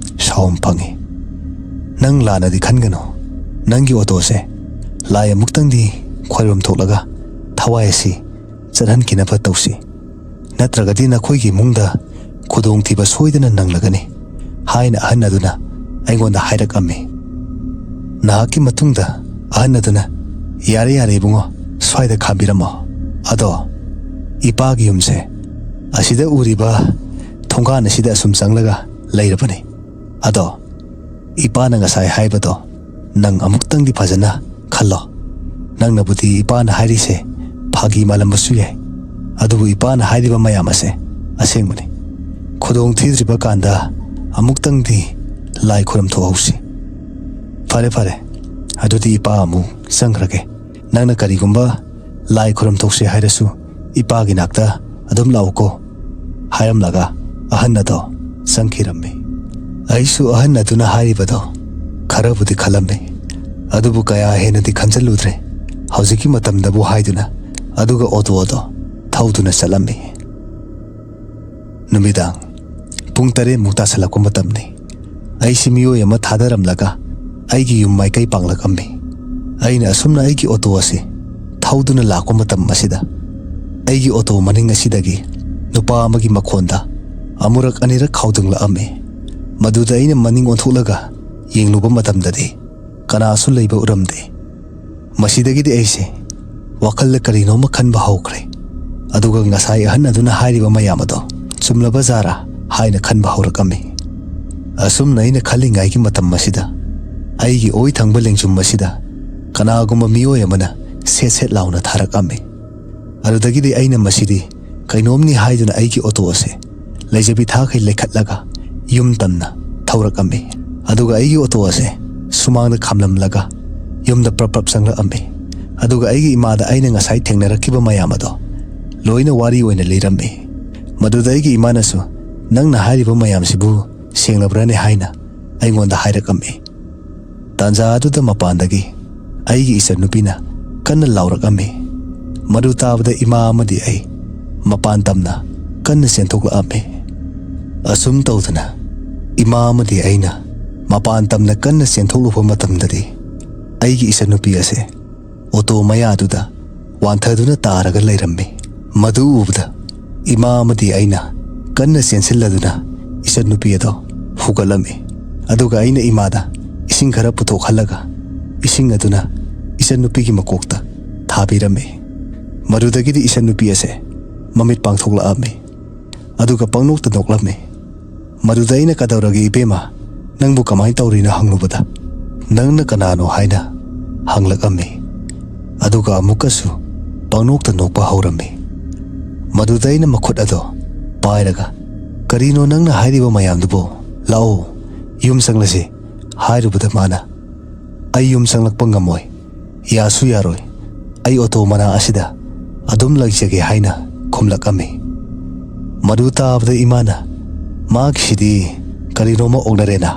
ꯁꯥꯎꯝ ꯐꯪꯉꯤ꯫ ꯅꯪ ꯂꯥꯟꯅꯗꯤ ꯈꯟꯒꯅꯨ꯫ ꯅꯪꯒꯤ ꯑꯣꯇꯣꯁꯦ ꯂꯥꯏ ꯑꯃꯨꯛꯇꯪꯗꯤ ꯈꯣꯏꯔꯨꯝ ꯊꯣꯛꯂꯒ ꯊꯋꯥꯏ ꯑꯁꯤ ꯆꯠꯍꯟꯈꯤꯅꯕ ꯇꯧꯁꯤ꯫ ꯅꯠꯇ꯭ꯔꯒꯗꯤ ꯅꯈꯣꯏꯒꯤ ꯏꯃꯨꯡꯗ ꯈꯨꯗꯣꯡꯊꯤꯕ ꯁꯣꯏꯗꯅ ꯅꯪꯂꯒꯅꯤ" ꯍꯥꯏꯅ ꯑꯍꯟ ꯑꯗꯨꯅ ꯑꯩꯉꯣꯟꯗ ꯍꯥꯏꯔꯛꯑꯝꯃꯤ꯫ ꯅꯍꯥꯛꯀꯤ ꯃꯇꯨꯡꯗ ꯑꯍꯟ ꯑꯗꯨꯅ, "ꯌꯥꯔꯦ, ꯌꯥꯔꯦ ꯏꯕꯨꯡꯉꯣ, ꯁ꯭ꯋꯥꯏꯗ ꯈꯥꯝꯕꯤꯔꯝꯃꯣ꯫ ꯑꯗꯣ ꯏꯄꯥꯒꯤ ꯌꯨꯝꯁꯦ ꯑꯁꯤꯗ ꯎꯔꯤꯕ ꯊꯣꯡꯒꯥꯟ ꯑꯁꯤꯗ ꯑꯁꯨꯝ ꯆꯪꯂꯒ ꯂꯩꯔꯕꯅꯤ꯫ ꯑꯗꯣ ꯏꯄꯥꯅ ꯉꯁꯥꯏ ꯍꯥꯏꯕꯗꯣ ꯅꯪ ꯑꯃꯨꯛꯇꯪꯗꯤ ꯐꯖꯅ ꯈꯜꯂꯣ꯫ ꯅꯪꯅꯕꯨꯗꯤ ꯏꯄꯥꯅ ꯍꯥꯏꯔꯤꯁꯦ ꯐꯥꯒꯤ ꯃꯥꯜꯂꯝꯕꯁꯨ ꯌꯥꯏ, ꯑꯗꯨꯕꯨ ꯏꯄꯥꯅ ꯍꯥꯏꯔꯤꯕ ꯃꯌꯥꯝ ꯑꯁꯦ ꯑꯁꯦꯡꯕꯅꯤ꯫ ꯈꯨꯗꯣꯡ ꯊꯤꯗ꯭ꯔꯤꯕ ꯀꯥꯟꯗ ꯑꯃꯨꯛꯇꯪꯗꯤ ꯂꯥꯏ ꯈꯨꯔꯨꯝ ꯊꯣꯛꯍꯧꯁꯤ꯫ ꯐꯔꯦ, ꯐꯔꯦ, ꯑꯗꯨꯗꯤ ꯏꯄꯥ ꯑꯃꯨꯛ ꯆꯪꯈ꯭ꯔꯒꯦ꯫ ꯅꯪꯅ ꯀꯔꯤꯒꯨꯝꯕ ꯂꯥꯏ ꯈꯨꯔꯨꯝ ꯊꯣꯛꯁꯤ ꯍꯥꯏꯔꯁꯨ ꯏꯄꯥꯒꯤ ꯅꯥꯛꯇ ꯑꯗꯨꯝ ꯂꯥꯛꯎꯀꯣ" ꯍꯥꯏꯔꯝꯂꯒ ꯑꯍꯟ ꯑꯗꯣ ꯆꯪꯈꯤꯔꯝꯃꯤ꯫ ꯑꯩꯁꯨ ꯑꯍꯟ ꯑꯗꯨꯅ ꯍꯥꯏꯔꯤꯕꯗꯣ ꯈꯔꯕꯨꯗꯤ ꯈꯜꯂꯝꯃꯤ, ꯑꯗꯨꯕꯨ ꯀꯌꯥ ꯍꯦꯟꯅꯗꯤ ꯈꯟꯖꯜꯂꯨꯗ꯭ꯔꯦ꯫ ꯍꯧꯖꯤꯛꯀꯤ ꯃꯇꯝꯗꯕꯨ ꯍꯥꯏꯗꯨꯅ ꯑꯗꯨꯒ ꯑꯣꯇꯣ ꯑꯗꯣ ꯊꯧꯗꯨꯅ ꯆꯠꯂꯝꯃꯤ꯫ ꯅꯨꯃꯤꯗꯥꯡ ꯄꯨꯡ ꯇꯔꯦꯠꯃꯨꯛ ꯇꯥꯁꯜꯂꯛꯄ ꯃꯇꯝꯅꯤ꯫ ꯑꯩꯁꯤ ꯃꯤꯑꯣꯏ ꯑꯃ ꯊꯥꯗꯔꯝꯂꯒ ꯑꯩꯒꯤ ꯌꯨꯝ ꯃꯥꯏꯀꯩ ꯄꯥꯡꯂꯛꯑꯝꯃꯤ꯫ ꯑꯩꯅ ꯑꯁꯨꯝꯅ ꯑꯩꯒꯤ ꯑꯣꯇꯣ ꯑꯁꯤ ꯊꯧꯗꯨꯅ ꯂꯥꯛꯄ ꯃꯇꯝ ꯑꯁꯤꯗ ꯑꯩꯒꯤ ꯑꯣꯇꯣ ꯃꯅꯤꯡ ꯑꯁꯤꯗꯒꯤ ꯅꯨꯄꯥ ꯑꯃꯒꯤ ꯃꯈꯣꯟꯗ ꯑꯃꯨꯔꯛ ꯑꯅꯤꯔꯛ ꯈꯥꯎꯗꯪꯂꯛꯑꯝꯃꯤ꯫ ꯃꯗꯨꯗ ꯑꯩꯅ ꯃꯅꯤꯡ ꯑꯣꯟꯊꯣꯛꯂꯒ ꯌꯦꯡꯂꯨꯕ ꯃꯇꯝꯗꯗꯤ ꯀꯅꯥꯁꯨ ꯂꯩꯕ ꯎꯔꯝꯗꯦ꯫ ꯃꯁꯤꯗꯒꯤꯗꯤ ꯑꯩꯁꯦ ꯋꯥꯈꯜꯗ ꯀꯔꯤꯅꯣꯃ ꯈꯟꯕ ꯍꯧꯈ꯭ꯔꯦ꯫ ꯑꯗꯨꯒ ꯉꯁꯥꯏ ꯑꯍꯟ ꯑꯗꯨꯅ ꯍꯥꯏꯔꯤꯕ ꯃꯌꯥꯝ ꯑꯗꯣ ꯆꯨꯝꯂꯕ ꯖꯥꯔꯥ ꯍꯥꯏꯅ ꯈꯟꯕ ꯍꯧꯔꯛꯑꯝꯃꯤ꯫ ꯑꯁꯨꯝꯅ ꯑꯩꯅ ꯈꯜꯂꯤꯉꯩꯒꯤ ꯃꯇꯝ ꯑꯁꯤꯗ ꯑꯩꯒꯤ ꯑꯣꯏ ꯊꯪꯕ ꯂꯦꯡꯖꯨꯝ ꯑꯁꯤꯗ ꯀꯅꯥꯒꯨꯝꯕ ꯃꯤꯑꯣꯏ ꯑꯃꯅ ꯁꯦꯠ ꯁꯦꯠ ꯂꯥꯎꯅ ꯊꯥꯔꯛꯑꯝꯃꯤ꯫ ꯑꯗꯨꯗꯒꯤꯗꯤ ꯑꯩꯅ ꯃꯁꯤꯗꯤ ꯀꯩꯅꯣꯝꯅꯤ ꯍꯥꯏꯗꯨꯅ ꯑꯩꯒꯤ ꯑꯣꯇꯣ ꯑꯁꯦ ꯂꯩꯖꯕꯤ ꯊꯥꯈꯩ ꯂꯩꯈꯠꯂꯒ ꯌꯨꯝ ꯇꯝꯅ ꯊꯧꯔꯛꯑꯝꯃꯤ꯫ ꯑꯗꯨꯒ ꯑꯩꯒꯤ ꯑꯣꯇꯣ ꯑꯁꯦ ꯁꯨꯃꯥꯡꯗ ꯈꯥꯝꯂꯝꯂꯒ ꯌꯨꯝꯗ ꯄ꯭ꯔꯞ ꯄ꯭ꯔꯞ ꯆꯪꯂꯛꯑꯝꯃꯤ꯫ ꯑꯗꯨꯒ ꯑꯩꯒꯤ ꯏꯃꯥꯗ ꯑꯩꯅ ꯉꯁꯥꯏ ꯊꯦꯡꯅꯔꯛꯈꯤꯕ ꯃꯌꯥꯝ ꯑꯗꯣ ꯂꯣꯏꯅ ꯋꯥꯔꯤ ꯑꯣꯏꯅ ꯂꯤꯔꯝꯃꯤ꯫ ꯃꯗꯨꯗ ꯑꯩꯒꯤ ꯏꯃꯥꯅꯁꯨ, "ꯅꯪꯅ ꯍꯥꯏꯔꯤꯕ ꯃꯌꯥꯝꯁꯤꯕꯨ ꯁꯦꯡꯂꯕ꯭ꯔꯅꯦ?" ꯍꯥꯏꯅ ꯑꯩꯉꯣꯟꯗ ꯍꯥꯏꯔꯛꯑꯝꯃꯤ꯫ ꯇꯥꯟꯖꯥ ꯑꯗꯨꯗ ꯃꯄꯥꯟꯗꯒꯤ ꯑꯩꯒꯤ ꯏꯆꯟꯅꯨꯄꯤꯅ ꯀꯟꯅ ꯂꯥꯎꯔꯛꯑꯝꯃꯤ꯫ ꯃꯗꯨ ꯇꯥꯕꯗ ꯏꯃꯥ ꯑꯃꯗꯤ ꯑꯩ ꯃꯄꯥꯟ ꯇꯝꯅ ꯀꯟꯅ ꯆꯦꯟꯊꯣꯛꯂꯛꯑꯝꯃꯤ꯫ ꯑꯁꯨꯝ ꯇꯧꯗꯅ ꯏꯃꯥ ꯑꯃꯗꯤ ꯑꯩꯅ ꯃꯄꯥꯟ ꯇꯝꯅ ꯀꯟꯅ ꯆꯦꯟꯊꯣꯛꯂꯨꯕ ꯃꯇꯝꯗꯗꯤ, ꯑꯩꯒꯤ ꯏꯆꯟꯅꯨꯄꯤ ꯑꯁꯦ ꯑꯣꯇꯣ ꯃꯌꯥꯗꯨꯗ ꯋꯥꯟꯊꯗꯨꯅ ꯇꯥꯔꯒ ꯂꯩꯔꯝꯃꯤ꯫ ꯃꯗꯨ ꯎꯕꯗ ꯏꯃꯥ ꯑꯃꯗꯤ ꯑꯩꯅ ꯀꯟꯅ ꯆꯦꯟꯁꯤꯜꯂꯗꯨꯅ ꯏꯆꯟꯅꯨꯄꯤ ꯑꯗꯣ ꯍꯨꯒꯠꯂꯝꯃꯤ꯫ ꯑꯗꯨꯒ ꯑꯩꯅ ꯏꯃꯥꯗ ꯏꯁꯤꯡ ꯈꯔ ꯄꯨꯊꯣꯛꯍꯜꯂꯒ ꯏꯁꯤꯡ ꯑꯗꯨꯅ ꯏꯆꯟꯅꯨꯄꯤꯒꯤ ꯃꯀꯣꯛꯇ ꯊꯥꯕꯤꯔꯝꯃꯤ꯫ ꯃꯗꯨꯗꯒꯤꯗꯤ ꯏꯆꯟꯅꯨꯄꯤ ꯑꯁꯦ ꯃꯃꯤꯠ ꯄꯥꯡꯊꯣꯛꯂꯛꯑꯝꯃꯤ꯫ ꯑꯗꯨꯒ ꯄꯪꯅꯣꯛꯇ ꯅꯣꯛꯂꯝꯃꯤ꯫ ꯃꯗꯨꯗ ꯑꯩꯅ, "ꯀꯗꯧꯔꯒꯦ ꯏꯕꯦꯝꯃ? ꯅꯪꯕꯨ ꯀꯃꯥꯏꯅ ꯇꯧꯔꯤꯅꯣ?" ꯍꯪꯂꯨꯕꯗ, "ꯅꯪꯅ ꯀꯅꯥꯅꯣ?" ꯍꯥꯏꯅ ꯍꯪꯂꯛꯑꯝꯃꯤ꯫ ꯑꯗꯨꯒ ꯑꯃꯨꯛꯀꯁꯨ ꯄꯪꯅꯣꯛꯇ ꯅꯣꯛꯄ ꯍꯧꯔꯝꯃꯤ꯫ ꯃꯗꯨꯗ ꯑꯩꯅ ꯃꯈꯨꯠ ꯑꯗꯣ ꯄꯥꯏꯔꯒ, "ꯀꯔꯤꯅꯣ ꯅꯪꯅ ꯍꯥꯏꯔꯤꯕ ꯃꯌꯥꯝꯗꯨꯕꯣ? ꯂꯥꯛꯑꯣ, ꯌꯨꯝ ꯆꯪꯂꯁꯤ" ꯍꯥꯏꯔꯨꯕꯗ ꯃꯥꯅ, "ꯑꯩ ꯌꯨꯝ ꯆꯪꯂꯛꯄ ꯉꯝꯃꯣꯏ꯫ ꯌꯥꯁꯨ ꯌꯥꯔꯣꯏ꯫ ꯑꯩ ꯑꯣꯇꯣ ꯃꯅꯥ ꯑꯁꯤꯗ ꯑꯗꯨꯝ ꯂꯩꯖꯒꯦ" ꯍꯥꯏꯅ ꯈꯨꯝꯂꯛꯑꯝꯃꯤ꯫ ꯃꯗꯨ ꯇꯥꯕꯗ ꯏꯃꯥꯅ, "ꯃꯥꯒꯤꯁꯤꯗꯤ ꯀꯔꯤꯅꯣꯃ ꯑꯣꯛꯅꯔꯦꯅ"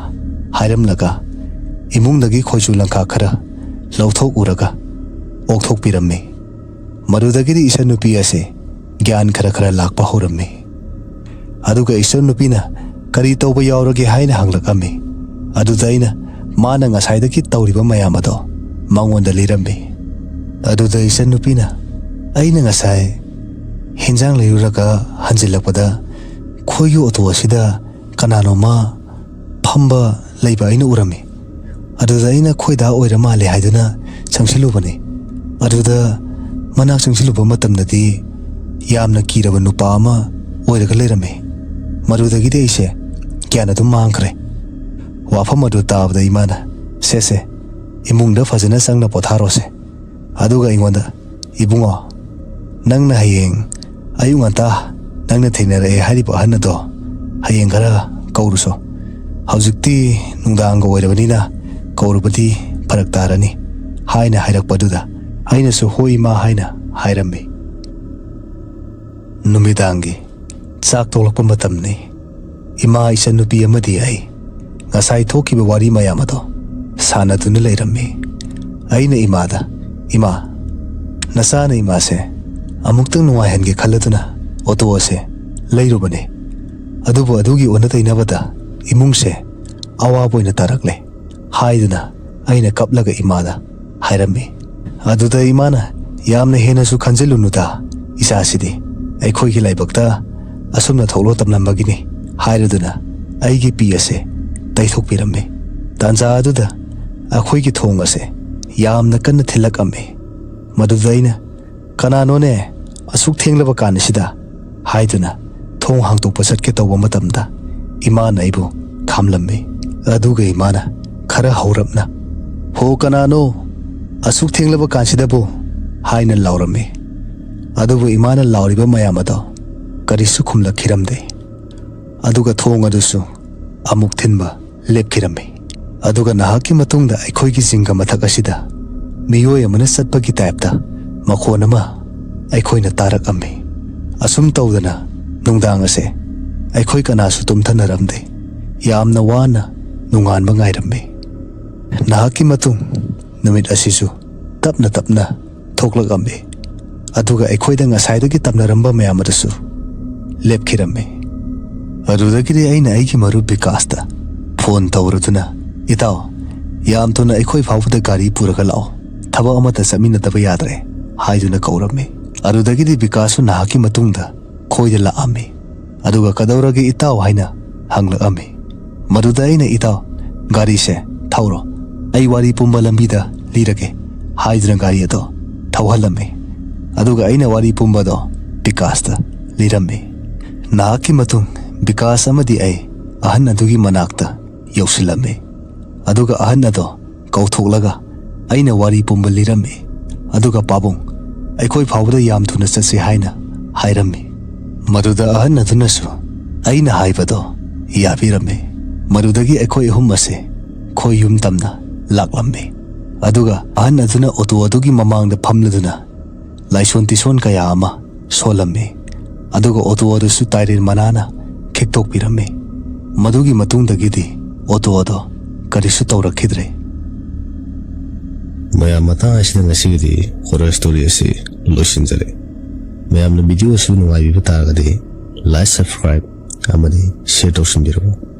ꯍꯥꯏꯔꯝꯂꯒ ꯏꯃꯨꯡꯗꯒꯤ ꯈꯣꯏꯆꯨ ꯂꯪꯈꯥ ꯈꯔ ꯂꯧꯊꯣꯛꯎꯔꯒ ꯑꯣꯛꯊꯣꯛꯄꯤꯔꯝꯃꯤ꯫ ꯃꯗꯨꯗꯒꯤꯗꯤ ꯏꯆꯟꯅꯨꯄꯤ ꯑꯁꯤ ꯒ꯭ꯌꯥꯟ ꯈꯔ ꯈꯔ ꯂꯥꯛꯄ ꯍꯧꯔꯝꯃꯤ꯫ ꯑꯗꯨꯒ ꯏꯆꯟꯅꯨꯄꯤꯅ ꯀꯔꯤ ꯇꯧꯕ ꯌꯥꯎꯔꯒꯦ ꯍꯥꯏꯅ ꯍꯪꯂꯛꯑꯝꯃꯤ꯫ ꯑꯗꯨꯗ ꯑꯩꯅ ꯃꯥꯅ ꯉꯁꯥꯏꯗꯒꯤ ꯇꯧꯔꯤꯕ ꯃꯌꯥꯝ ꯑꯗꯣ ꯃꯉꯣꯟꯗ ꯂꯤꯔꯝꯃꯤ꯫ ꯑꯗꯨꯗ ꯏꯆꯟꯅꯨꯄꯤꯅ, "ꯑꯩꯅ ꯉꯁꯥꯏ ꯍꯤꯟꯖꯥꯡ ꯂꯩꯔꯨꯔꯒ ꯍꯟꯖꯤꯜꯂꯛꯄꯗ ꯈꯣꯏꯒꯤ ꯑꯣꯇꯣ ꯑꯁꯤꯗ ꯀꯅꯥꯅꯣꯃ ꯐꯝꯕ ꯂꯩꯕ ꯑꯩꯅ ꯎꯔꯝꯃꯤ꯫ ꯑꯗꯨꯗ ꯑꯩꯅ ꯈꯣꯏꯗꯥ ꯑꯣꯏꯔ ꯃꯥꯜꯂꯦ ꯍꯥꯏꯗꯨꯅ ꯆꯪꯁꯤꯜꯂꯨꯕꯅꯤ꯫ ꯑꯗꯨꯗ ꯃꯅꯥꯛ ꯆꯪꯁꯤꯜꯂꯨꯕ ꯃꯇꯝꯗꯗꯤ ꯌꯥꯝꯅ ꯀꯤꯔꯕ ꯅꯨꯄꯥ ꯑꯃ ꯑꯣꯏꯔꯒ ꯂꯩꯔꯝꯃꯤ꯫ ꯃꯗꯨꯗꯒꯤꯗꯤ ꯑꯩꯁꯦ ꯒ꯭ꯌꯥꯟ ꯑꯗꯨꯝ ꯃꯥꯡꯈ꯭ꯔꯦ"꯫ ꯋꯥꯐꯝ ꯑꯗꯨ ꯇꯥꯕꯗ ꯏꯃꯥꯅ, "ꯁꯦ ꯁꯦ, ꯏꯃꯨꯡꯗ ꯐꯖꯅ ꯆꯪꯅ ꯄꯣꯊꯥꯔꯣꯁꯦ"꯫ ꯑꯗꯨꯒ ꯑꯩꯉꯣꯟꯗ, "ꯏꯕꯨꯡꯉꯣ, ꯅꯪꯅ ꯍꯌꯦꯡ ꯑꯌꯨꯛ ꯉꯟꯇꯥ ꯅꯪꯅ ꯊꯦꯡꯅꯔꯛꯑꯦ ꯍꯥꯏꯔꯤꯕ ꯑꯍꯟ ꯑꯗꯣ ꯍꯌꯦꯡ ꯈꯔ ꯀꯧꯔꯨꯁꯣ꯫ ꯍꯧꯖꯤꯛꯇꯤ ꯅꯨꯡꯗꯥꯡꯒ ꯑꯣꯏꯔꯕꯅꯤꯅ ꯀꯧꯔꯨꯕꯗꯤ ꯐꯔꯛ ꯇꯥꯔꯅꯤ" ꯍꯥꯏꯅ ꯍꯥꯏꯔꯛꯄꯗꯨꯗ ꯑꯩꯅꯁꯨ "ꯍꯣꯏ ꯏꯃꯥ" ꯍꯥꯏꯅ ꯍꯥꯏꯔꯝꯃꯤ꯫ ꯅꯨꯃꯤꯗꯥꯡꯒꯤ ꯆꯥꯛ ꯇꯣꯛꯂꯛꯄ ꯃꯇꯝꯅꯤ꯫ ꯏꯃꯥ, ꯏꯆꯟꯅꯨꯄꯤ ꯑꯃꯗꯤ ꯑꯩ ꯉꯁꯥꯏ ꯊꯣꯛꯈꯤꯕ ꯋꯥꯔꯤ ꯃꯌꯥꯝ ꯑꯗꯣ ꯁꯥꯟꯅꯗꯨꯅ ꯂꯩꯔꯝꯃꯤ꯫ ꯑꯩꯅ ꯏꯃꯥꯗ, "ꯏꯃꯥ, ꯅꯆꯥꯅ ꯏꯃꯥꯁꯦ ꯑꯃꯨꯛꯇꯪ ꯅꯨꯡꯉꯥꯏꯍꯟꯒꯦ ꯈꯜꯂꯗꯨꯅ ꯑꯣꯇꯣ ꯑꯁꯦ ꯂꯩꯔꯨꯕꯅꯤ꯫ ꯑꯗꯨꯕꯨ ꯑꯗꯨꯒꯤ ꯑꯣꯟꯅ ꯇꯩꯅꯕꯗ ꯏꯃꯨꯡꯁꯦ ꯑꯋꯥꯕ ꯑꯣꯏꯅ ꯇꯥꯔꯛꯂꯦ" ꯍꯥꯏꯗꯨꯅ ꯑꯩꯅ ꯀꯞꯂꯒ ꯏꯃꯥꯗ ꯍꯥꯏꯔꯝꯃꯤ꯫ ꯑꯗꯨꯗ ꯏꯃꯥꯅ, "ꯌꯥꯝꯅ ꯍꯦꯟꯅꯁꯨ ꯈꯟꯖꯤꯜꯂꯨꯅꯨꯗ, ꯏꯆꯥꯁꯤꯗꯤ ꯑꯩꯈꯣꯏꯒꯤ ꯂꯥꯏꯕꯛꯇ ꯑꯁꯨꯝꯅ ꯊꯣꯛꯂꯣ ꯇꯝꯂꯝꯕꯒꯤꯅꯤ" ꯍꯥꯏꯔꯗꯨꯅ ꯑꯩꯒꯤ ꯄꯤ ꯑꯁꯦ ꯇꯩꯊꯣꯛꯄꯤꯔꯝꯃꯤ꯫ ꯇꯥꯟꯖꯥ ꯑꯗꯨꯗ ꯑꯩꯈꯣꯏꯒꯤ ꯊꯣꯡ ꯑꯁꯦ ꯌꯥꯝꯅ ꯀꯟꯅ ꯊꯤꯜꯂꯛꯑꯝꯃꯤ꯫ ꯃꯗꯨꯗ ꯑꯩꯅ, "ꯀꯅꯥꯅꯣꯅꯦ ꯑꯁꯨꯛ ꯊꯦꯡꯂꯕ ꯀꯥꯟꯁꯤꯗ?" ꯍꯥꯏꯗꯨꯅ ꯊꯣꯡ ꯍꯥꯡꯗꯣꯛꯄ ꯆꯠꯀꯦ ꯇꯧꯕ ꯃꯇꯝꯗ ꯏꯃꯥꯅ ꯑꯩꯕꯨ ꯈꯥꯝꯂꯝꯃꯤ꯫ ꯑꯗꯨꯒ ꯏꯃꯥꯅ ꯈꯔ ꯍꯧꯔꯞꯅ, "ꯍꯣ, ꯀꯅꯥꯅꯣ ꯑꯁꯨꯛ ꯊꯦꯡꯂꯕ ꯀꯥꯟꯁꯤꯗꯕꯨ?" ꯍꯥꯏꯅ ꯂꯥꯎꯔꯝꯃꯤ꯫ ꯑꯗꯨꯕꯨ ꯏꯃꯥꯅ ꯂꯥꯎꯔꯤꯕ ꯃꯌꯥꯝ ꯑꯗꯣ ꯀꯔꯤꯁꯨ ꯈꯨꯝꯂꯛꯈꯤꯔꯝꯗꯦ꯫ ꯑꯗꯨꯒ ꯊꯣꯡ ꯑꯗꯨꯁꯨ ꯑꯃꯨꯛ ꯊꯤꯟꯕ ꯂꯦꯞꯈꯤꯔꯝꯃꯤ꯫ ꯑꯗꯨꯒ ꯅꯍꯥꯛꯀꯤ ꯃꯇꯨꯡꯗ ꯑꯩꯈꯣꯏꯒꯤ ꯖꯤꯡꯒ ꯃꯊꯛ ꯑꯁꯤꯗ ꯃꯤꯑꯣꯏ ꯑꯃꯅ ꯆꯠꯄꯒꯤ ꯇꯥꯏꯞꯇ ꯃꯈꯣꯟ ꯑꯃ ꯑꯩꯈꯣꯏꯅ ꯇꯥꯔꯛꯑꯝꯃꯤ꯫ ꯑꯁꯨꯝ ꯇꯧꯗꯅ ꯅꯨꯡꯗꯥꯡ ꯑꯁꯦ ꯑꯩꯈꯣꯏ ꯀꯅꯥꯁꯨ ꯇꯨꯝꯊꯅꯔꯝꯗꯦ꯫ ꯌꯥꯝꯅ ꯋꯥꯅ ꯅꯣꯡꯉꯥꯟꯕ ꯉꯥꯏꯔꯝꯃꯤ꯫ ꯅꯍꯥꯛꯀꯤ ꯃꯇꯨꯡ ꯅꯨꯃꯤꯠ ꯑꯁꯤꯁꯨ ꯇꯞꯅ ꯇꯞꯅ ꯊꯣꯛꯂꯛꯂꯝꯃꯤ꯫ ꯑꯗꯨꯒ ꯑꯩꯈꯣꯏꯗ ꯉꯁꯥꯏꯗꯒꯤ ꯇꯝꯅꯔꯝꯕ ꯃꯌꯥꯝ ꯑꯗꯨꯁꯨ ꯂꯦꯞꯈꯤꯔꯝꯃꯤ꯫ ꯑꯗꯨꯗꯒꯤꯗꯤ ꯑꯩꯅ ꯑꯩꯒꯤ ꯃꯔꯨꯞ ꯕꯤꯀꯥꯁꯇ ꯐꯣꯟ ꯇꯧꯔꯗꯨꯅ, "ꯏꯇꯥꯎ, ꯌꯥꯝ ꯊꯨꯅ ꯑꯩꯈꯣꯏ ꯐꯥꯎꯕꯗ ꯒꯥꯔꯤ ꯄꯨꯔꯒ ꯂꯥꯛꯑꯣ, ꯊꯕꯛ ꯑꯃꯠꯇ ꯆꯠꯃꯤꯟꯅꯗꯕ ꯌꯥꯗ꯭ꯔꯦ" ꯍꯥꯏꯗꯨꯅ ꯀꯧꯔꯝꯃꯤ꯫ ꯑꯗꯨꯗꯒꯤꯗꯤ ꯕꯤꯀꯥꯁꯁꯨ ꯅꯍꯥꯛꯀꯤ ꯃꯇꯨꯡꯗ ꯈꯣꯏꯗ ꯂꯥꯛꯑꯝꯃꯤ꯫ ꯑꯗꯨꯒ "ꯀꯗꯧꯔꯒꯦ ꯏꯇꯥꯎ?" ꯍꯥꯏꯅ ꯍꯪꯂꯛꯑꯝꯃꯤ꯫ ꯃꯗꯨꯗ ꯑꯩꯅ, "ꯏꯇꯥꯎ, ꯒꯥꯔꯤꯁꯦ ꯊꯧꯔꯣ, ꯑꯩ ꯋꯥꯔꯤ ꯄꯨꯝꯕ ꯂꯝꯕꯤꯗ ꯂꯤꯔꯒꯦ" ꯍꯥꯏꯗꯨꯅ ꯒꯥꯔꯤ ꯑꯗꯣ ꯊꯧꯍꯜꯂꯝꯃꯤ꯫ ꯑꯗꯨꯒ ꯑꯩꯅ ꯋꯥꯔꯤ ꯄꯨꯝꯕꯗꯣ ꯕꯤꯀꯥꯁꯇ ꯂꯤꯔꯝꯃꯤ꯫ ꯅꯍꯥꯛꯀꯤ ꯃꯇꯨꯡ ꯕꯤꯀꯥꯁ ꯑꯃꯗꯤ ꯑꯩ ꯑꯍꯟ ꯑꯗꯨꯒꯤ ꯃꯅꯥꯛꯇ ꯌꯧꯁꯤꯜꯂꯝꯃꯤ꯫ ꯑꯗꯨꯒ ꯑꯍꯟ ꯑꯗꯣ ꯀꯧꯊꯣꯛꯂꯒ ꯑꯩꯅ ꯋꯥꯔꯤ ꯄꯨꯝꯕ ꯂꯤꯔꯝꯃꯤ꯫ ꯑꯗꯨꯒ "ꯄꯥꯕꯨꯡ, ꯑꯩꯈꯣꯏ ꯐꯥꯎꯕꯗ ꯌꯥꯝ ꯊꯨꯅ ꯆꯠꯁꯤ" ꯍꯥꯏꯅ ꯍꯥꯏꯔꯝꯃꯤ꯫ ꯃꯗꯨꯗ ꯑꯍꯟ ꯑꯗꯨꯅꯁꯨ ꯑꯩꯅ ꯍꯥꯏꯕꯗꯣ ꯌꯥꯕꯤꯔꯝꯃꯤ꯫ ꯃꯗꯨꯗꯒꯤ ꯑꯩꯈꯣꯏ ꯑꯍꯨꯝ ꯑꯁꯦ ꯈꯣꯏ ꯌꯨꯝ ꯇꯝꯅ ꯂꯥꯛꯂꯝꯃꯤ꯫ ꯑꯗꯨꯒ ꯑꯍꯟ ꯑꯗꯨꯅ ꯑꯣꯇꯣ ꯑꯗꯨꯒꯤ ꯃꯃꯥꯡꯗ ꯐꯝꯂꯗꯨꯅ ꯂꯥꯏꯁꯣꯟ ꯇꯤꯁꯣꯟ ꯀꯌꯥ ꯑꯃ ꯁꯣꯜꯂꯝꯃꯤ꯫ ꯑꯗꯨꯒ ꯑꯣꯇꯣ ꯑꯗꯨꯁꯨ ꯇꯥꯏꯔꯦꯟ ꯃꯅꯥꯅ ꯈꯤꯛꯇꯣꯛꯄꯤꯔꯝꯃꯤ꯫ ꯃꯗꯨꯒꯤ ꯃꯇꯨꯡꯗꯒꯤꯗꯤ ꯑꯣꯇꯣ ꯑꯗꯣ ꯀꯔꯤꯁꯨ ꯇꯧꯔꯛꯈꯤꯗ꯭ꯔꯦ꯫ ꯃꯌꯥꯝ, ꯃꯇꯥꯡ ꯑꯁꯤꯗ ꯉꯁꯤꯒꯤꯗꯤ horror story ꯑꯁꯤ ꯂꯣꯏꯁꯤꯟꯖꯔꯦ꯫ ꯃꯌꯥꯝꯅ video ꯑꯁꯤ ꯅꯨꯡꯉꯥꯏꯕꯤꯕ ꯇꯥꯔꯒꯗꯤ like, subscribe ꯑꯃꯗꯤ share ꯇꯧꯁꯤꯟꯕꯤꯔꯛꯎ꯫